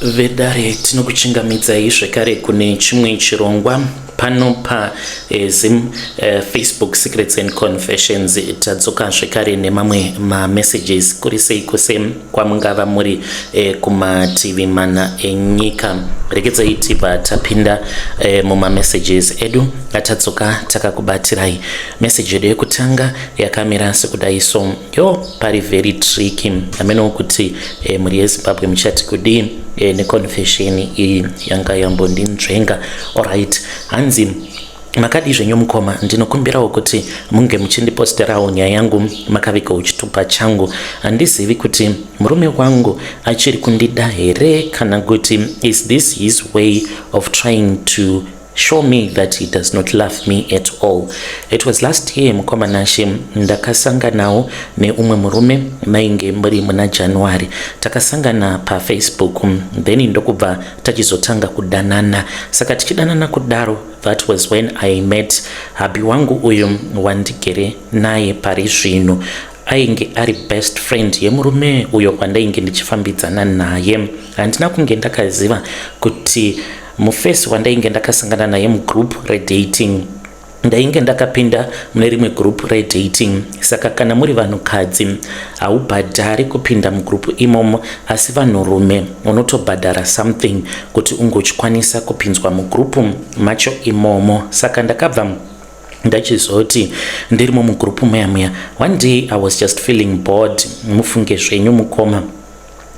Vedare, tinokuchingamidzai zvekare kune chimwe chirongwa pano paZim Facebook Secrets and Confessions. Tadzoka zvekare nemamwe mamessages. Kuri sei kwese kwamungava muri kumativi mana enyika? Regedzai tibva tapinda mumamessages edu atadzoka takakubatirai. Message yedu yekutanga yakamira sekudai so. Yo, pari very tricky. Hamenowo kuti mhuri yeZimbabwe muchati kudii neconfession iyi yanga yambondinzvenga. Alright, hanzi, "Makadii zvenyu mukoma? Ndinokumbirawo kuti munge muchindiposterawo nyaya yangu makavigawo chitupa changu. Handizivi kuti murume wangu achiri kundida here kana kuti is this his way of trying to show me that he does not love me at all. It was last year, mukoma Nashe, ndakasanganawo neumwe murume. Mainge muri muna January. Takasangana paFacebook, then ndokubva tachizotanga kudanana. Saka tichidanana kudaro, that was when I met hubby wangu uyu wandigere naye pari zvino. Ainge ari best friend yemurume uyo wandainge ndichifambidzana naye. Handina kunge ndakaziva kuti mufesi wandainge ndakasangana naye mugroup redating. Ndainge ndakapinda mune rimwe group redating. Saka kana muri vanhukadzi, haubhadhari kupinda mugroup imomo, asi vanhurume unotobhadhara something kuti unge uchikwanisa kupinzwa mugroup macho imomo. Saka ndakabva ndachizoti ndirimo mugroup muya muya, one day I was just feeling bored, mufunge zvenyu mukoma,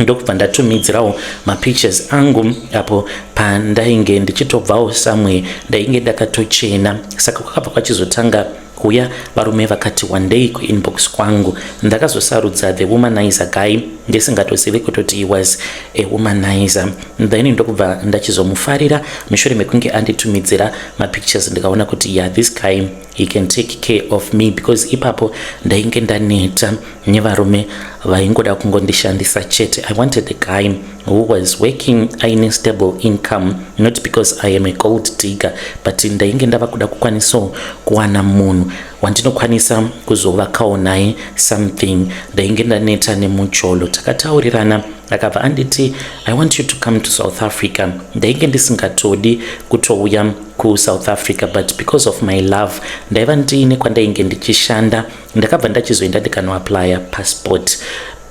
ndokubva ndatumidzirawo mapictures angu apo pandainge ndichitobvawo somewhere, ndainge ndakatochena. Saka kwakabva kwachizotanga kuuya varume vakati one day kuinbox kwangu. Ndakazosarudza the womanizer guy, ndisingatozivi kutoti he was a womanizer. Then ndokubva ndachizomufarira mushure mekunge anditumidzira mapictures. Ndikaona kuti, yeah, this guy, he can take care of me, because ipapo ndainge ndaneta nevarume vaingoda kungondishandisa chete. I wanted a guy who was working, aine stable income, not because I am a gold digger, but ndainge ndava kuda kukwanisawo kuwana munhu wandinokwanisa kuzovakawo naye something. Ndainge ndaneta nemujolo. Takataurirana, akabva anditi, 'I want you to come to South Africa.' Ndainge ndisingatodi kutouya kuSouth Africa, but because of my love, ndaiva ndiine kwandainge ndichishanda, ndakabva ndachizoenda ndikanoapplya passport,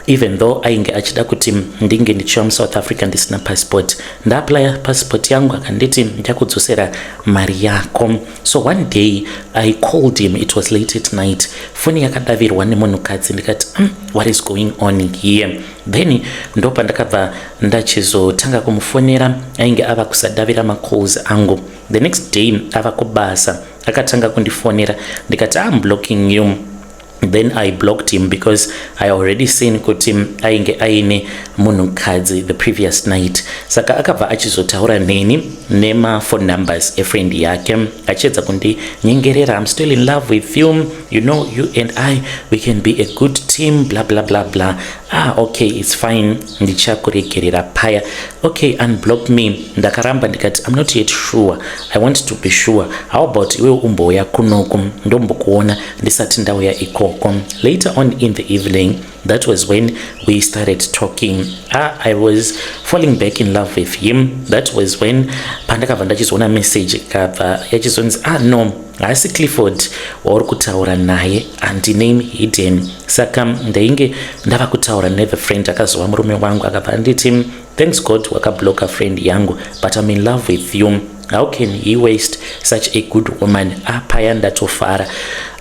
even though ainge achida kuti ndinge ndichiva muSouth Africa ndisina passport. Ndaapplya passport yangu, akanditi, 'Ndichakudzosera mari yako.' So one day I called him. It was late at night. Foni yakadavirwa nemunhukadzi. Ndikati, what is going on here?" Then ndopandakabva ndachizotanga kumufonera. Ainge ava kusadavira macalls angu. The next day ava kubasa, akatanga kundifonera. Ndikati, "I'm blocking you." Then I blocked him because I already seen kuti ainge aine munhukadzi the previous night. Saka akabva achizotaura neni nemaphone numbers efriend yake, achiedza kundinyengerera, "I'm still in love with you. You know, you and I, we can be a good team," blah blah blah blah. "Ah, okay, it's fine, ndichakuregerera paya. Okay, unblock me." Ndakaramba, ndikati, "I'm not yet sure. I want to be sure. How about iwe umbouya kunoku, ndombokuona ndisati ndauya ikoko?" Later on in the evening, that was when we started talking. Ah, I was falling back in love with him. That was when pandakabva ndachizoona message, kabva yachizonzi, "Ah, no, haasi Clifford wauri kutaura naye, handi name hidden." Saka ndainge ndava kutaura nethe friend akazova murume wangu. Akabva anditi, "Thanks God wakablocka friend yangu, but I'm in love with you. How can he waste such a good woman?" Apaya ndatofara.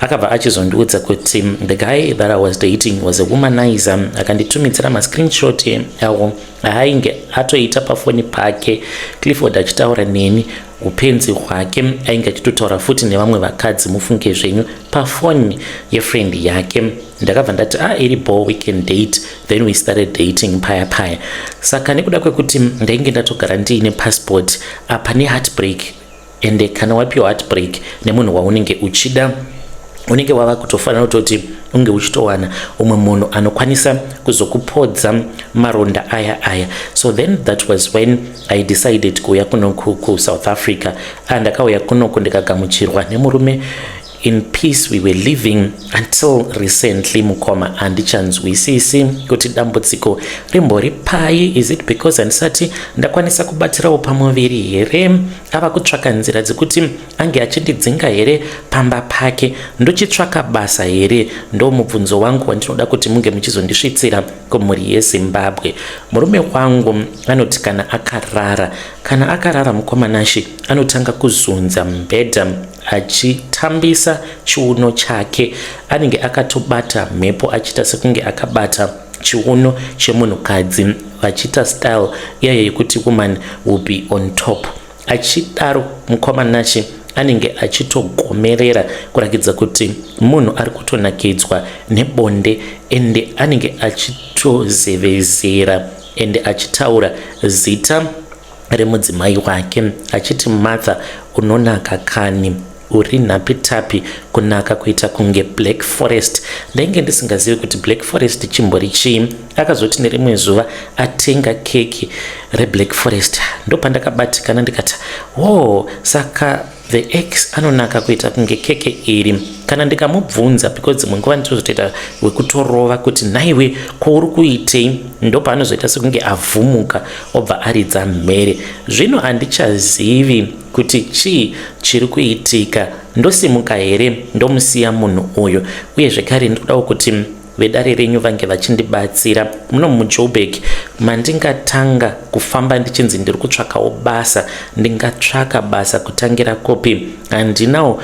Akabva achizondiudza kuti the guy that I was dating was a womanizer. Akanditumidzira mascreenshot awo aainge atoita pafoni pake, Clifford achitaura neni upenzi hwake. Ainge achitotaura futi nevamwe vakadzi, mufunge zvenyu, pafoni yefriend yake. Ndakabva ndati, "A ah, iri ball, we can date." Then we started dating paya paya. Saka nekuda kwekuti ndainge ndatogara ndiine passport apa neheartbreak, ende kana wapiwa heartbreak nemunhu waunenge uchida, unenge wava kutofanira kutoti unge uchitowana umwe munhu anokwanisa kuzokupodza maronda aya aya. So then that was when I decided kuuya kunoku kuSouth Africa. Andakauya kunoku, ndikagamuchirwa nemurume. In peace we were living until recently. Mukoma, handichanzwisisi kuti dambudziko rimbori pai. Is it because handisati ndakwanisa kubatirawo pamuviri here? Ava kutsvaka nzira dzekuti ange achindidzinga here pamba pake? Ndochitsvaka basa here? Ndo mubvunzo wangu wandinoda kuti munge muchizondisvitsira kumhuri yeZimbabwe. Murume wangu anoti kana akarara, mukoma Nashe, anotanga kuzunza mubhedha achitambisa chiuno chake. Anenge akatobata mhepo, achiita sekunge akabata chiuno chemunhukadzi, vachiita style iyaya yekuti woman will be on top. Achidaro, mukoma Nashe, anenge achitogomerera kurakidza kuti munhu ari kutonakidzwa nebonde, ende anenge achitozevezera, ende achitaura zita remudzimai wake achiti, "Martha, unonaka kani, uri nhapitapi, kunaka kuita kunge Black Forest." Ndainge ndisingazivi kuti Black Forest chimbori chii. Akazoti nerimwe zuva atenga keki reBlack Forest, ndopandakabatikana ndikati, "Wo, saka the ex anonaka kuita kunge keke iri." Kana ndikamubvunza, because dzimwe nguva nditozotoita wekutorova kuti, "Naiwe, kwauri kuitei?" Ndopaanozoita sekunge avhumuka, obva aridza mhere. Zvino handichazivi kuti chii chiri kuitika. Ndosimuka here, ndomusiya munhu uyu? Uye zvekare ndikudawo kuti vedare renyu vange vachindibatsira. Muno muJoburg mandingatanga kufamba ndichinzi ndiri kutsvakawo basa, ndingatsvaka basa kutangira kopi? Handinawo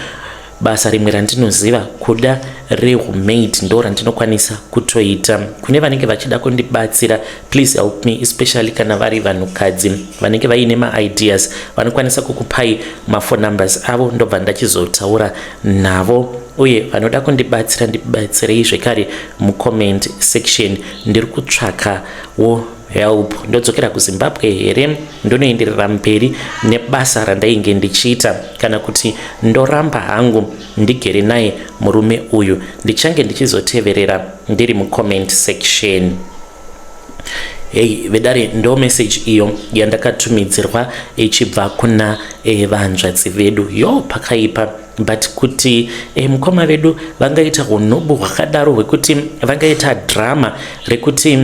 basa rimwe randinoziva, kuda rehumaid ndo randinokwanisa kutoita. Kune vanenge vachida kundibatsira, please help me, especially kana vari vanhukadzi vanenge vaine maideas, vanokwanisa kukupai maphone numbers avo, ndobva ndachizotaura navo. Uye vanoda kundibatsira, ndibatsirei zvekare mucomment section. Ndiri kutsvakawo help. Ndodzokera kuZimbabwe here, ndonoenderera mberi nebasa randainge ndichiita, kana kuti ndoramba hangu ndigere naye murume uyu? Ndichange ndichizoteverera ndiri mucomment section. Hei vedare, ndo message iyo yandakatumidzirwa ichibva kuna vanzvadzi vedu. Yo, pakaipa. But kuti mukoma vedu vangaita unobu hwakadaro hwekuti vangaita drama rekuti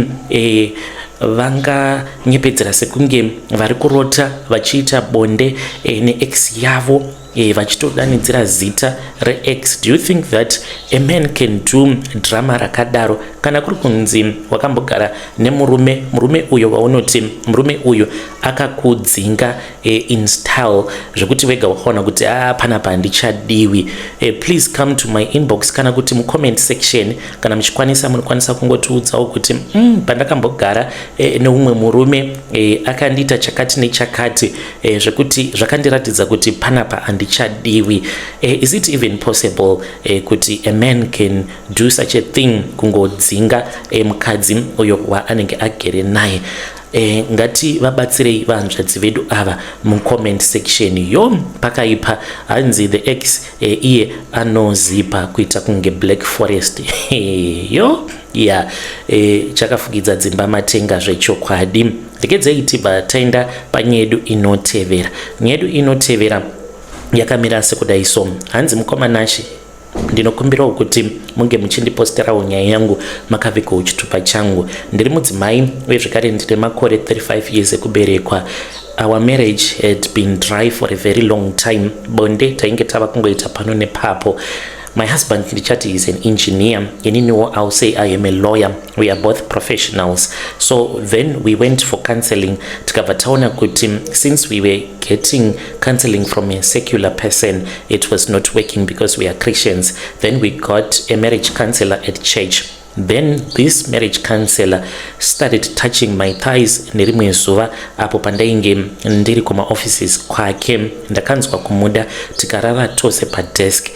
vanganyepedzera sekunge vari kurota vachiita bonde neex yavo, vachitodanidzira zita reex, do you think that a man can do drama rakadaro? Kana kuri kunzi wakambogara nemurume, murume uyo waunoti murume uyu akakudzinga in style zvekuti wega wakaona kuti a ah, panapa handichadiwi, please come to my inbox kana kuti mucomment section. Kana muchikwanisa, munokwanisa kungotiudzawo kuti pandakambogara neumwe murume, akandiita chakati nechakati, zvekuti zvakandiratidza kuti panapa handichadiwi. Is it even possible kuti a man can do such a thing, kungodzinga mukadzi uyo waanenge agere naye? Ngati vabatsirei vanzvadzi vedu ava mucomment section. Yo, pakaipa. Hanzi the ex iye anozipa kuita kunge Black Forest. Yo ya, chakafukidza dzimba matenga zvechokwadi. Regedzei tibva taenda panyaya yedu inotevera. Nyaya yedu inotevera yakamira sekudai so. Hanzi, "Mukoma Nashe, ndinokumbirawo kuti munge muchindiposterawo nyaya yangu makavigawo chitupa changu. Ndiri mudzimai uye zvekare ndine makore 35 years ekuberekwa. Our marriage had been dry for a very long time. Bonde tainge tava kungoita pano nepapo. My husband, ndichati is an engineer, ininiwo I'll say I am a lawyer. We are both professionals. So then we went for counseling, tikabva taona kuti since we were getting counseling from a secular person, it was not working because we are Christians. Then we got a marriage counselor at church. Then this marriage counselor started touching my thighs. Nerimwe zuva apo pandainge ndiri kumaoffices kwake, ndakanzwa kumuda, tikarara tose padesk.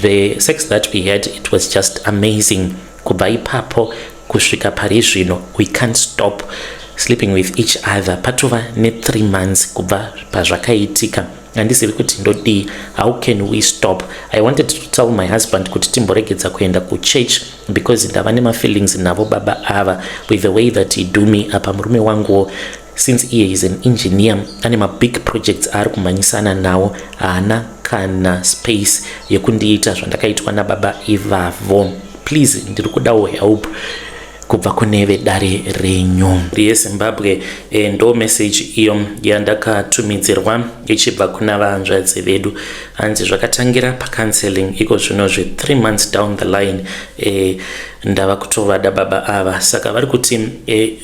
The sex that we had, it was just amazing. Kubva ipapo kusvika pari zvino, we can't stop sleeping with each other. Patova ne3 months kubva pazvakaitika. Handizivi kuti ndodii. How can we stop? I wanted to tell my husband kuti timboregedza kuenda kuchurch because ndava nemafeelings navo baba ava with the way that he do me. Apa murume wanguwo, since iye is an engineer, ane mabig projects aari kumhanyisana nawo, haana kana space yekundiita zvandakaitwa nababa ivavo. Please, ndiri kudawo help kubva kune vedare renyu yeZimbabwe. Ndo message iyo yandakatumidzirwa ichibva kuna vahanzvadzi vedu. Hanzi zvakatangira pacounseling, iko zvinozvi 3 months down the line ndava kutovada baba ava. Saka vari kuti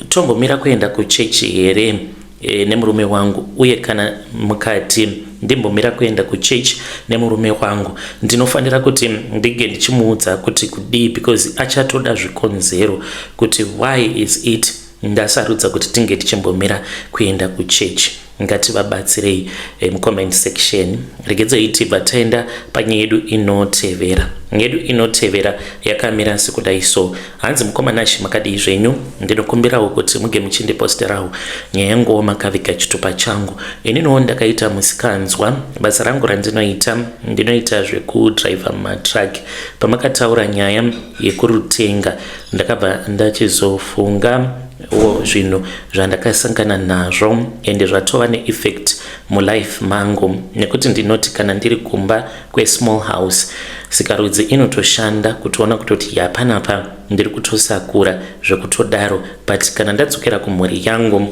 tombomira kuenda kuchechi here nemurume wangu? Uye kana mukati ndimbomira kuenda kuchechi nemurume wangu, ndinofanira kuti ndinge ndichimuudza kuti kudii? Because achatoda zvikonzero kuti why is it ndasarudza kuti tinge tichimbomira kuenda kuchechi. Ngativabatsirei mucomment section. Regedzei tibva taenda panyaya yedu inotevera. Nyaya yedu inotevera yakamira sekudai so. Hanzi, "Mukoma Nashi, makadii zvenyu? Ndinokumbirawo kuti muge muchindiposterawo nyaya yanguwo makaviga chitupa changu. Ininiwo ndakaita musikanzwa. Basa rangu randinoita, ndinoita zvekudhiraivha matruck. Pamakataura nyaya yekuRutenga, ndakabva ndachizofunga zvinhu zvandakasangana nazvo, ende zvatova neeffect mulife mangu, nekuti ndinoti kana ndiri kumba kwesmall house, sikarudzi inotoshanda kutoona kutoti yapanapa ndiri kutosakura zvekutodaro. But kana ndadzokera kumhuri yangu,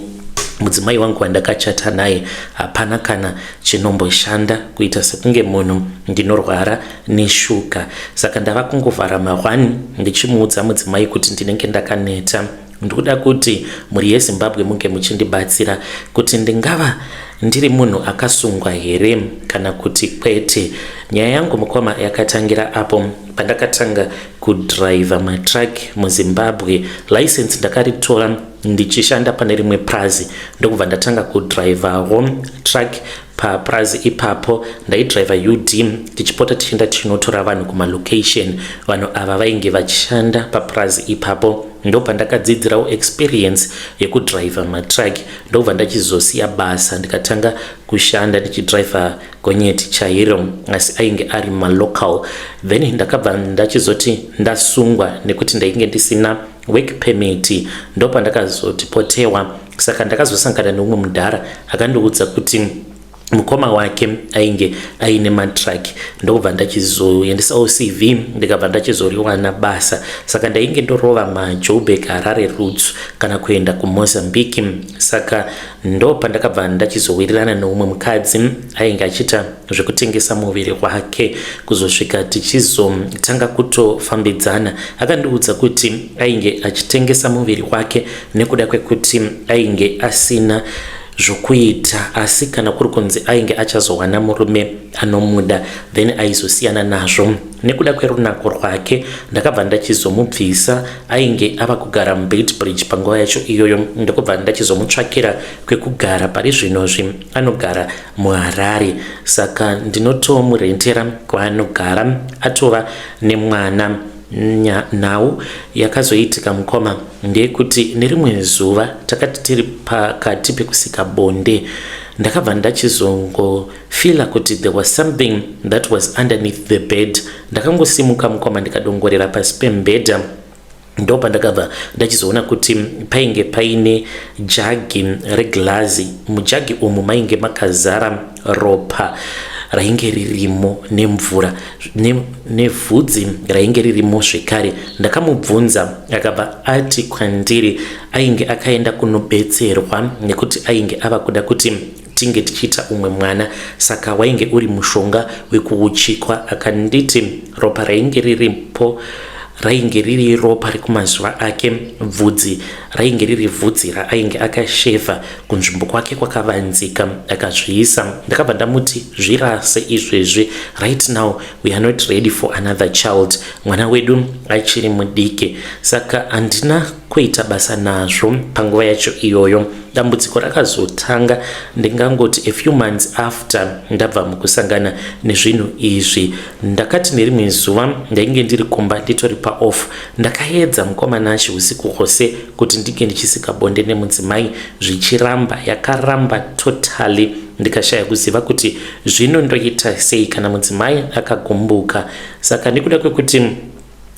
mudzimai wangu wandakachata naye, hapana kana chinomboshanda, kuita sekunge munhu ndinorwara neshuga. Saka ndava kungovhara ma1 ndichimuudza mudzimai kuti ndinenge ndakaneta. Ndikuda kuti mhuri yeZimbabwe munge muchindibatsira kuti ndingava ndiri munhu akasungwa here kana kuti kwete. Nyaya yangu, mukoma, yakatangira apo pandakatanga kudhiraivha matruck muZimbabwe. License ndakaritora ndichishanda pane rimwe prazi, ndokubva ndatanga kudhiraivhawo truck paprazi ipapo. Ndaidhiraivha UD, tichipota tichienda tichinotora vanhu kumalocation. Vanhu ava vainge vachishanda paprazi ipapo. Ndopandakadzidzirawo experience yekudhiraivha matruck, ndobva ndachizosiya basa, ndikatanga kushanda ndichidhiraivha gonyeti chairo, asi ainge ari malocal. Then ndakabva ndachizoti ndasungwa nekuti ndainge ndisina work permit, ndopandakazotipotewa. Saka ndakazosangana neumwe mudhara akandiudza kuti mukoma wake ainge aine matruck, ndokubva ndachizoendesawo CV, ndikabva ndachizoriwana basa. Saka ndainge ndorova maJoburg Harare routes kana kuenda kuMozambique. Saka ndo pandakabva ndachizowirirana neumwe mukadzi ainge achiita zvekutengesa muviri wake, kuzosvika tichizotanga kutofambidzana. Akandiudza kuti ainge achitengesa muviri wake nekuda kwekuti ainge asina zvokuita, asi kana kuri kunzi ainge achazowana murume anomuda, then aizosiyana nazvo. Nekuda kwerunako rwake, ndakabva ndachizomubvisa. Ainge ava kugara muBeitbridge panguva yacho iyoyo, ndokubva ndachizomutsvakira kwekugara. Pari zvinozvi anogara muHarare, saka ndinotomurentera kwaanogara, atova nemwana. Nhau yakazoitika, mukoma, ndeyekuti nerimwe zuva takati tiri pakati pekusika bonde, ndakabva ndachizongofeela kuti there was something that was underneath the bed. Ndakangosimuka, mukoma, ndikadongorera pasi pemubhedha. Ndo pandakabva ndachizoona kuti painge paine jagi reglazi. Mujagi umu mainge makazara ropa rainge ririmo nemvura, nevhudzi rainge ririmo zvekare. Ndakamubvunza, akabva ati kwandiri ainge akaenda kunobetserwa nekuti ainge ava kuda kuti tinge tichiita umwe mwana, saka wainge uri mushonga wekuuchikwa. Akanditi ropa rainge riripo rainge riri ropa rekumazuva ake, bvudzi rainge riri vhudzi raainge akashevha kunzvimbo kwake kwakavanzika, akazviisa. Ndakabva ndamuti zvirase izvezvi. Right now we are not ready for another child, mwana wedu achiri mudiki. Saka handina kuita basa nazvo panguva yacho iyoyo. Dambudziko rakazotanga, ndingangoti a few months after ndabva mukusangana nezvinhu izvi. Ndakati nerimwe zuva ndainge ndiri kumba, nditori paoff. Ndakaedza, mukoma Nashi, usiku hwose kuti ndinge ndichisika bonde nemudzimai, zvichiramba, yakaramba totally. Ndikashaya kuziva kuti zvino ndoita sei kana mudzimai akagumbuka. Saka nekuda kwekuti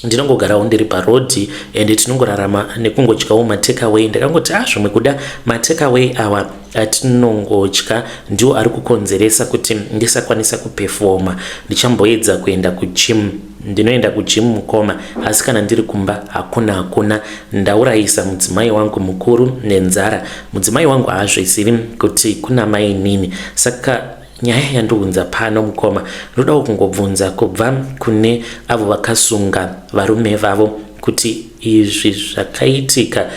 Ndinongogarawo ndiri parodhi and tinongorarama nekungodyawo matakeaway. Ndakangoti, ah, zvimwe kuda matakeaway awa atinongodya ndiwo ari kukonzeresa kuti ndisakwanisa kupefoma. Ndichamboedza kuenda kugym. Ndinoenda kugym, mukoma, asi kana ndiri kumba hakuna, hakuna. Ndaurayisa mudzimai wangu mukuru nenzara. Mudzimai wangu haazvizivi kuti kuna mainini. Saka nyaya yandiunza pano, mukoma, ndodawo kungobvunza kubva kune avo vakasunga varume vavo kuti izvi zvakaitika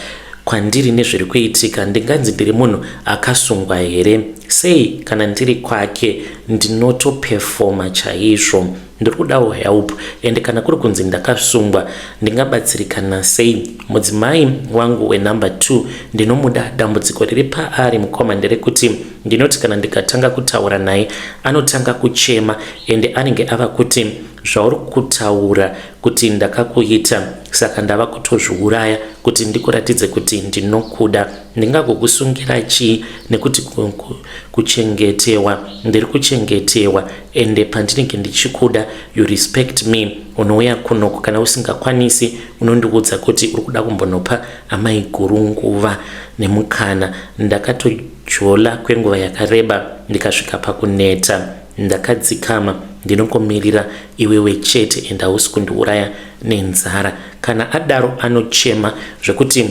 kwandiri nezviri kuitika, ndinganzi ndiri munhu akasungwa here? Sei kana ndiri kwake ndinotopefoma chaizvo? Ndiri kudawo help, ende kana kuri kunzi ndakasungwa, ndingabatsirikana sei? Mudzimai wangu wenumber 2 ndinomuda. Dambudziko riri paari, mukoma, nderekuti ndinoti kana ndikatanga kutaura naye anotanga kuchema, ende anenge ava kuti, "Zvauri kutaura kuti ndakakuita, saka ndava kutozviuraya kuti ndikuratidze kuti ndinokuda. Ndingagokusungira chii nekuti kuchengetewa ndiri kuchengetewa, ende pandinenge ndichikuda you respect me, unouya kunoku. Kana usingakwanisi unondiudza kuti uri kuda kumbonopa amai guru nguva nemukana. Ndakatojola kwenguva yakareba ndikasvika pakuneta. Ndakadzikama, ndinongomirira iwewe chete, ende hausi kundiuraya nenzara." Kana adaro anochema zvekuti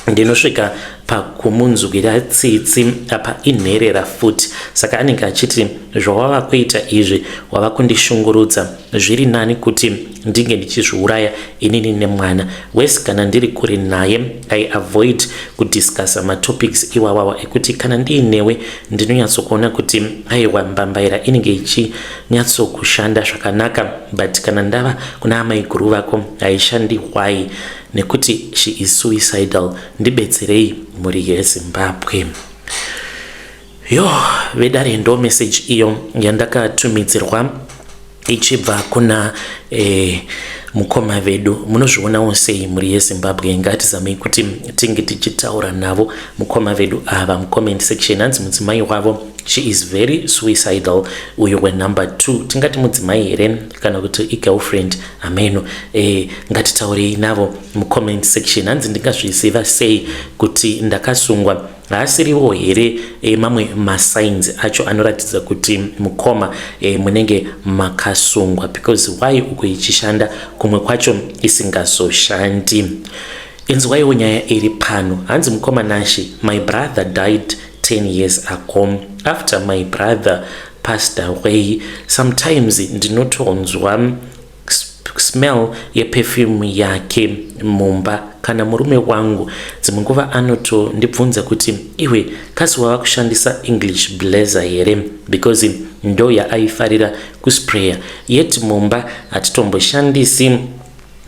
ndinosvika pakumunzwira tsitsi. Apa inherera futi, saka anenge achiti, "Zvawava kuita izvi, wava kundishungurudza. Zviri nani kuti ndinge ndichizviuraya inini nemwana wese." Kana ndiri kure naye I avoid kudiscussa matopics iwawawa ekuti kana ndiinewe ndinonyatsokuona kuti aiwa, mbambaira inenge ichinyatsokushanda zvakanaka, but kana ndava kuna amai guru vako haishandi. Why? Nekuti she is suicidal. Ndibetserei, mhuri yeZimbabwe. Yo, vedare, ndo message iyo yandakatumidzirwa ichibva kuna mukoma vedu. Munozvionawo sei, mhuri yeZimbabwe? Ngatizamei kuti tinge tichitaura navo mukoma vedu ava mucomment section. Hanzi mudzimai wavo, she is very suicidal, uyo wenumber 2. Tingati mudzimai here kana kuti igirlfriend? Ameno. Ngatitaurei navo mucomment section. Hanzi ndingazviziva sei kuti ndakasungwa? Haasiriwo here mamwe masigns acho anoratidza kuti mukoma munenge makasungwa? Because why uku ichishanda, kumwe kwacho isingazoshandi? Inzwaiwo nyaya iri pano. Hanzi, "Mukoma Nashi, my brother died 10 years ago. After my brother passed away, sometimes ndinotonzwa smell yeperfume yake mumba. Kana murume wangu dzimwe nguva anotondibvunza kuti, 'Iwe, kasi wava kushandisa English Blazer here?' because ndo yaaifarira kuspraya. Yet mumba hatitomboshandisi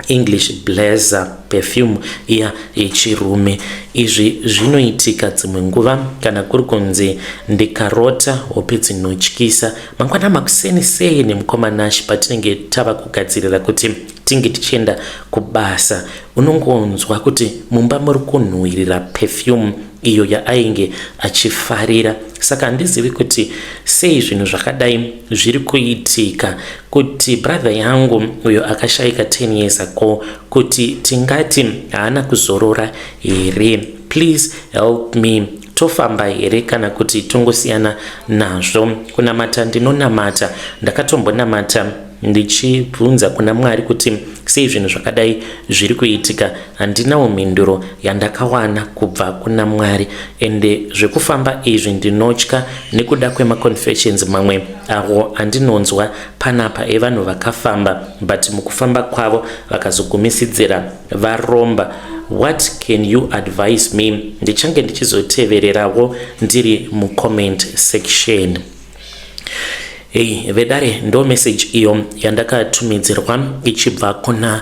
English Blazer perfume iya yechirume. Izvi zvinoitika dzimwe nguva kana kuri kunzi ndikarota hope dzinotyisa mangwana makuseni sei nemukoma Nashi, patinenge tava kugadzirira kuti tinge tichienda kubasa, unongonzwa kuti mumba muri kunhuhwirira perfume iyo yaainge achifarira. Saka handizivi kuti sei zvinhu zvakadai zviri kuitika, kuti brother yangu uyo akashayika 10 years ago, kuti tingati haana kuzorora here? Please help me. Tofamba here kana kuti tongosiyana nazvo? Kunamata ndinonamata, ndakatombonamata ndichibvunza kuna Mwari kuti sei zvinhu zvakadai zviri kuitika. Handinawo mhinduro yandakawana kubva kuna Mwari. Ende zvekufamba izvi ndinotya nekuda kwemaconfessions mamwe awo andinonzwa panapa evanhu vakafamba, but mukufamba kwavo vakazogumisidzira varomba. What can you advise me? Ndichange ndichizotevererawo ndiri mucomment section." Hei, vedare, ndo message iyo yandakatumidzirwa ichibva kuna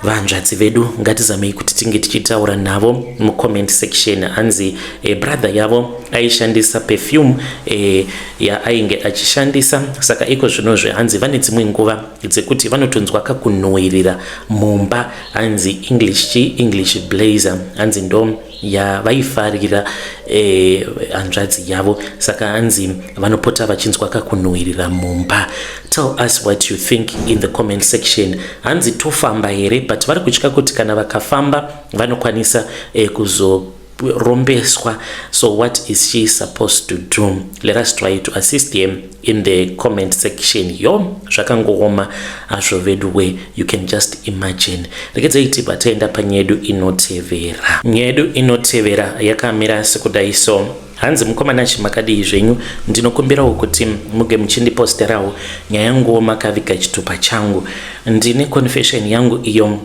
vanzvadzi vedu. Ngatizamei kuti tinge tichitaura navo mucomment section. Hanzi brother yavo aishandisa perfume yaainge achishandisa, saka iko zvinozve hanzi vane dzimwe nguva dzekuti vanotonzwa kakunhuhwirira mumba. Hanzi English chi English Blazer, hanzi ndo Yavaifarira hanzvadzi yavo, saka hanzi vanopota vachinzwa kakunhuhwirira mumba. Tell us what you think in the comment section. Hanzi tofamba here? But vari kutya kuti kana vakafamba vanokwanisa kuzorombeswa. So what is she supposed to do? Let us try to assist him in the comment section. Yo, zvakangooma hazvo vedu we. You can just imagine. Regedzai tibva taenda panyaya yedu inotevera. Nyaya yedu inotevera yakamira sekudai. So hanzi, "Mukoma Nashe, makadii zvenyu? Ndinokumbirawo kuti muge muchindiposterawo nyaya yanguwo makaviga chitupa changu. Ndine confession yangu iyo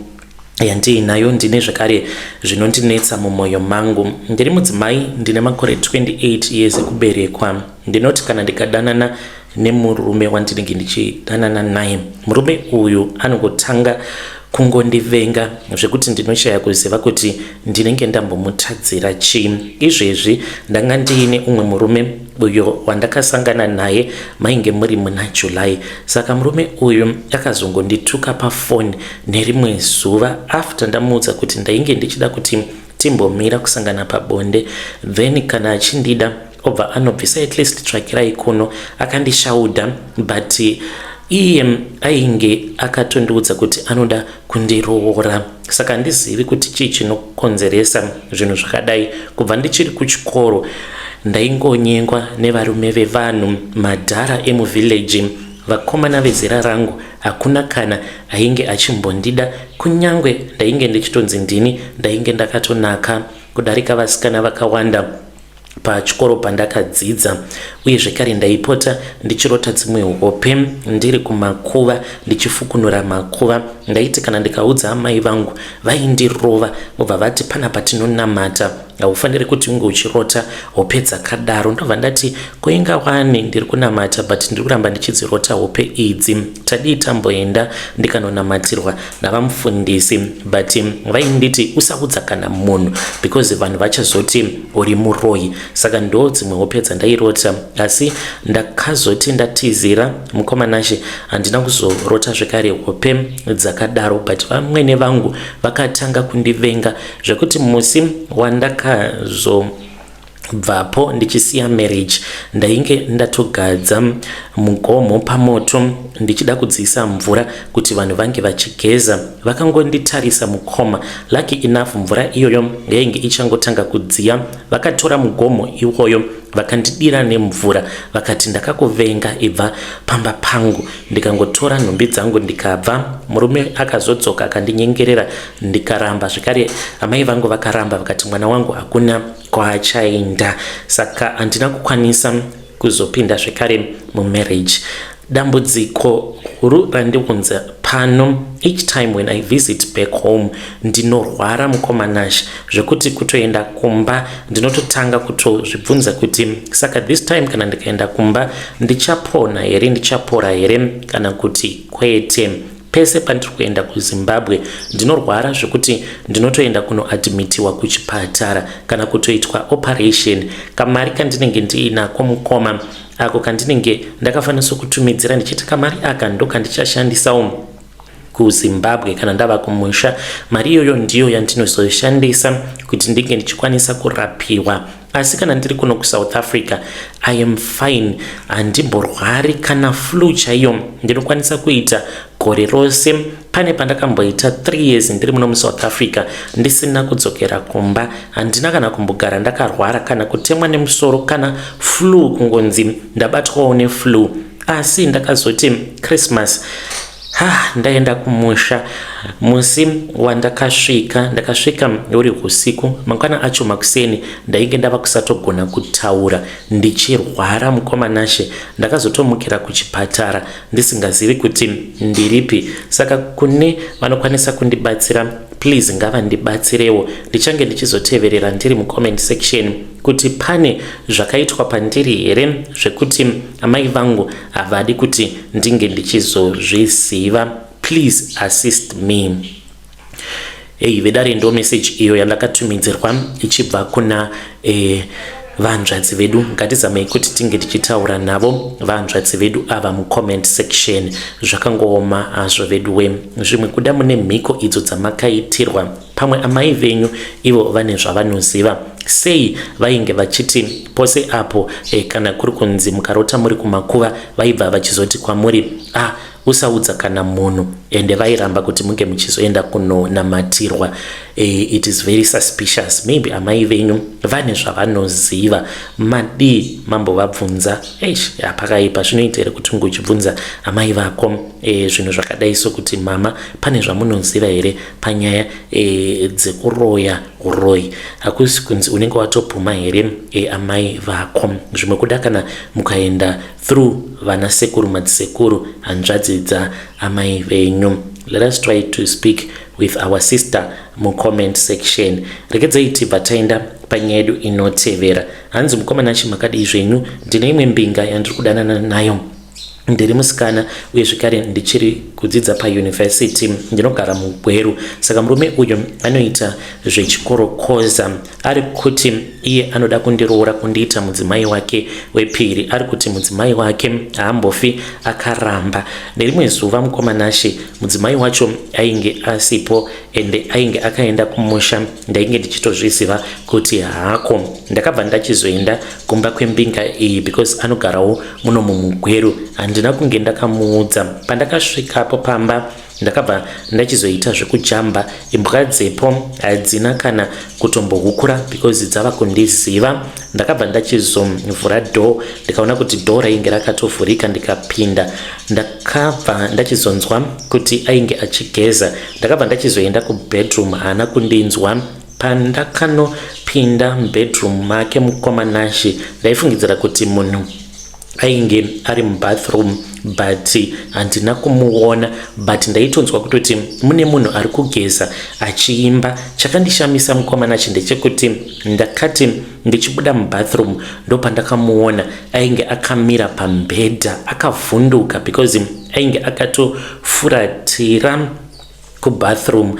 yandiinayo. Ndine zvakare zvinondinetsa mumwoyo mangu. Ndiri mudzimai, ndine makore 28 years ekuberekwa. Ndinoti kana ndikadanana nemurume wandinenge ndichidanana naye, murume uyu anongotanga kungondivenga zvekuti ndinoshaya kuziva kuti ndinenge ndambomutadzira chii. Izvezvi ndanga ndiine umwe murume uyo wandakasangana naye mainge muri muna July. Saka murume uyu akazongondituka pafoni nerimwe zuva after ndamuudza kuti ndainge ndichida kuti timbomira kusangana pabonde, then kana achindida obva anobvisa at least tsvakirai kuno. Akandishaudha, but iye ainge akatondiudza kuti anoda kundiroora. Saka handizivi kuti chii chinokonzeresa zvinhu zvakadai. Kubva ndichiri kuchikoro ndaingonyengwa nevarume vevanhu, madhara emuvhileji, vakomana vezera rangu. Hakuna kana ainge achimbondida, kunyange ndainge ndichitonzi ndini ndainge ndakatonaka kudarika vasikana vakawanda pachikoro pandakadzidza. Uye zvekare ndaipota ndichirota dzimwe hope ndiri kumakuva, ndichifukunura makuva. Ndaiti kana ndikaudza amai vangu, vaindirova, vobva vati panapa tinonamata, haufaniri kuti unge uchirota hope dzakadaro. Ndobva ndati, koinga wani ndiri kunamata, but ndiri kuramba ndichidzirota hope idzi. Tadii tamboenda ndikanonamatirwa navamufundisi? But vainditi usaudza kana munhu because vanhu vachazoti uri muroyi. Saka ndo dzimwe hope dzandairota. Asi ndakazoti ndatizira mukoma Nashe, handina kuzorota zvekare hope dzakadaro, but vamwene vangu vakatanga kundivenga zvekuti musi wandakazobvapo ndichisiya marriage, ndainge ndatogadza mugomo pamoto ndichida kudziisa mvura kuti vanhu vange vachigeza. Vakangonditarisa, mukoma. Lucky enough, mvura iyoyo yainge ichangotanga kudziya. Vakatora mugomo iwoyo, vakandidira nemvura, vakati, 'Ndakakuvenga, ibva pamba pangu.' Ndikangotora nhumbi dzangu ndikabva. Murume akazodzoka akandinyengerera, ndikaramba zvekare. Amai vangu vakaramba, vakati mwana wangu hakuna kwaachaenda. Saka handina kukwanisa kuzopinda zvekare mumarriage. Dambudziko guru randiunza pano, each time when I visit back home ndinorwara, mukoma Nashe, zvekuti kutoenda kumba ndinototanga kutozvibvunza kuti saka this time kana ndikaenda kumba ndichapona here, ndichapora here kana kuti kwete. Pese pandiri kuenda kuZimbabwe ndinorwara zvekuti ndinotoenda kunoadmitiwa kuchipatara kana kutoitwa operation. Kamari kandinenge ndiinako, mukoma, ako kandinenge ndakafanisa kutumidzira ndichiti kamari aka ndo kandichashandisawo kuZimbabwe kana ndava kumusha, mari iyoyo ndiyo yandinozoshandisa kuti ndinge ndichikwanisa kurapiwa. Asi kana ndiri kuno kuSouth Africa, I am fine, handimborwari kana flu chaiyo. Ndinokwanisa kuita gore rose. Pane pandakamboita 3 years ndiri muno muSouth Africa ndisina kudzokera kumba. Handina kana kumbogara ndakarwara, kana kutemwa nemusoro, kana flu, kungonzi ndabatwawo neflu. Asi ndakazoti Christmas ha ndaenda kumusha. Musi wandakasvika, ndakasvika uri usiku. Mangwana acho makuseni ndainge ndava kusatogona kutaura, ndichirwara, mukoma Nashe. Ndakazotomukira kuchipatara ndisingazivi kuti ndiripi. Saka kune vanokwanisa kundibatsira, please ngavandibatsirewo. Ndichange ndichizoteverera ndiri mucomment section kuti pane zvakaitwa pandiri here zvekuti amai vangu havadi kuti ndinge ndichizozviziva. Please assist me." Ei vedare, ndo message iyo yandakatumidzirwa ichibva kuna Vanzvadzi vedu, ngatizamei kuti tinge tichitaura navo vanzvadzi vedu ava mucomment section. Zvakangooma hazvo veduwe. Zvimwe kuda mune mhiko idzo dzamakaitirwa. Pamwe amai venyu ivo vane zvavanoziva. Sei vainge vachiti pose apo eh, kana kuri kunzi mukarota muri kumakuva vaibva vachizoti kwamuri ah, usaudza kana munhu ende vairamba kuti munge muchizoenda kunonamatirwa. It is very suspicious. Maybe amai venyu vane zvavanoziva. Madii mambovabvunza? Eish, hapakaipa. Zvinoita here kuti unge uchibvunza amai vako zvinhu zvakadai sokuti mama pane zvamunoziva here panyaya dzekuroya uroyi? Hakusi kunzi unenge watopuma here amai vako? Zvimwe kuda kana mukaenda through vana sekuru, madzisekuru, hanzvadzi dzaamai venyu. Let us try to speak with our sister mucomment section. Regedzei tibva taenda panyaya yedu inotevera. Hanzi, "Mukomana chimakadii zvenyu? Ndine imwe mbinga yandiri kudanana nayo. Ndiri musikana uye zvekare ndichiri kudzidza payunivhesiti. Ndinogara muGweru. Saka murume uyu anoita zvechikorokoza. Ari kuti iye anoda kundiroora, kundiita mudzimai wake wepiri. Ari kuti mudzimai wake haambofi akaramba. Nerimwe zuva, mukomanashe, mudzimai wacho ainge asipo ende ainge akaenda kumusha. Ndainge ndichitozviziva kuti haako. Ndakabva ndachizoenda kumba kwembinga iyi because anogarawo muno mumuGweru. Handina kunge ndakamuudza. Pandakasvikapo pamba, ndakabva ndachizoita zvekujamba. Imbwa dzepo hadzina kana kutombohukura because dzava kundiziva. Ndakabva ndachizovhura door, ndikaona kuti door rainge rakatovhurika, ndikapinda. Ndakabva ndachizonzwa kuti ainge achigeza. Ndakabva ndachizoenda kubedroom. Haana kundinzwa. Pandakanopinda mubedroom make, mukomanashi, ndaifungidzira kuti munhu ainge ari mubathroom, but handina kumuona, but ndaitonzwa kutoti mune munhu ari kugeza achiimba. Chakandishamisa, mukomanachi, ndechekuti ndakati ndichibuda mubathroom ndopandakamuona ainge akamira pambedha akavhunduka because ainge akatofuratira kubathroom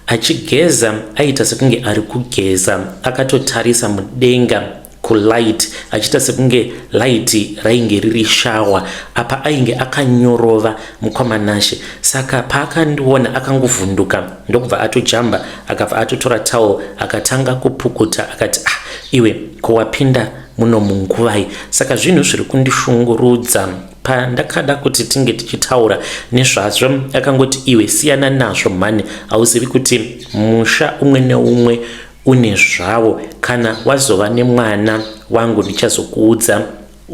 achigeza. Aita sekunge ari kugeza akatotarisa mudenga kulight, achiita sekunge light rainge riri shower. Apa ainge akanyorova, mukomanashe. Saka paakandiona akangovhunduka, ndokubva atojamba, akabva atotora towel akatanga kupukuta. Akati, 'Ah, iwe, kuwapinda muno munguvai?' Saka zvinhu zviri kundishungurudza. Pandakada kuti tinge tichitaura nezvazvo, akangoti, 'Iwe, siyana nazvo mhani. Hauzivi kuti musha umwe neumwe une zvawo? Kana wazova nemwana wangu ndichazokuudza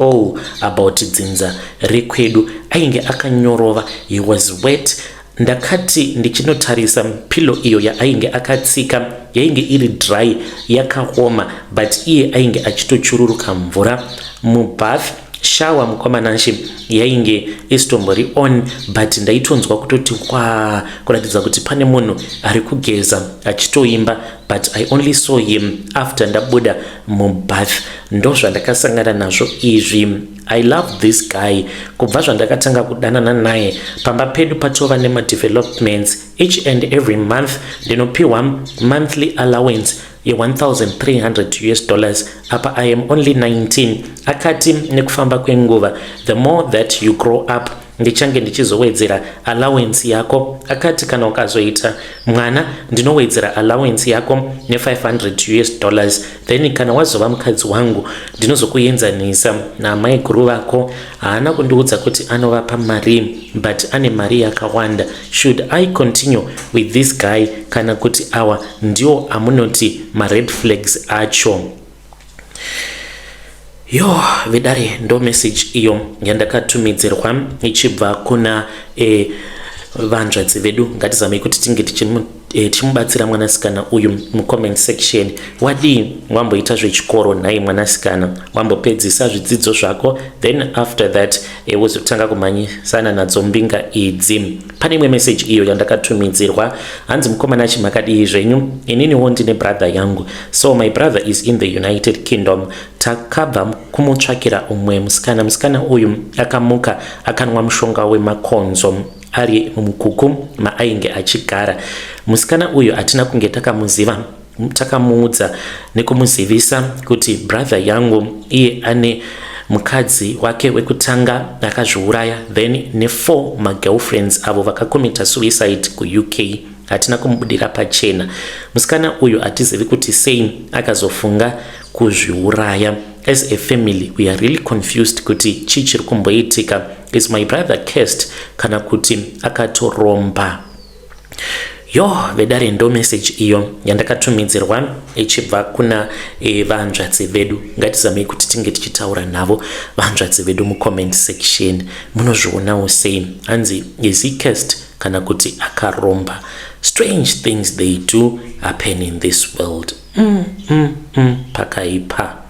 all about dzinza rekwedu.' Ainge akanyorova, he was wet. Ndakati ndichinotarisa pillow iyo yaainge akatsika, yainge iri dry, yakaoma, but iye ainge achitochururuka mvura mubath. Shower, mukomanashe, yainge isitombori on, but ndaitonzwa kutoti wa kuratidza kuti pane munhu ari kugeza achitoimba, but I only saw him after ndabuda mubath. Ndo zvandakasangana nazvo izvi. I love this guy. Kubva zvandakatanga kudanana naye, pamba pedu patova nemadevelopments. Each and every month ndinopiwa monthly allowance ye1300 US dollars. Apa I am only 19. Akati nekufamba kwenguva, the more that you grow up, ndichange ndichizowedzera allowance yako. Akati kana ukazoita mwana, ndinowedzera allowance yako ne500 US dollars. Then kana wazova mukadzi wangu, ndinozokuenzanisa namaiguru vako. Haana kundiudza kuti anovapa mari, but ane mari yakawanda. Should I continue with this guy, kana kuti awa ndiwo amunoti mared flags acho?" Yo, vedare, ndo message iyo yandakatumidzirwa ichibva kuna vanzvadzi vedu. Ngatizamei kuti tinge tichimubatsira mwanasikana uyu mucomment section. Wadii wamboita zvechikoro nhai mwanasikana? Wambopedzisa zvidzidzo zvako, then after that wozotanga kumhanyisana nadzo mbinga idzi. Pane imwe message iyo yandakatumidzirwa. Hanzi, "Mukomana chimakadii zvenyu? Ininiwo ndine brother yangu. So my brother is in the United Kingdom. Takabva kumutsvakira umwe musikana. Musikana uyu akamuka akanwa mushonga wemakonzo ari mumukuku maainge achigara. Musikana uyu hatina kunge takamuziva. Takamuudza nekumuzivisa kuti brother yangu iye ane mukadzi wake wekutanga akazviuraya, then ne4 magirlfriends avo vakakomita suicide kuUK. Hatina kumubudira pachena musikana uyu, hatizivi kuti sei akazofunga kuzviuraya. As a family, we are really confused kuti chii chiri kumboitika. Is my brother cursed kana kuti akatoromba? Yo, vedare, ndo message iyo yandakatumidzirwa ichibva kuna vanzvadzi vedu. Ngatizamei kuti tinge tichitaura navo vanzvadzi vedu mucomment section. Munozvionawo sei? Hanzi, is he cursed kana kuti akaromba? Strange things, they do happen in this world. Pakaipa.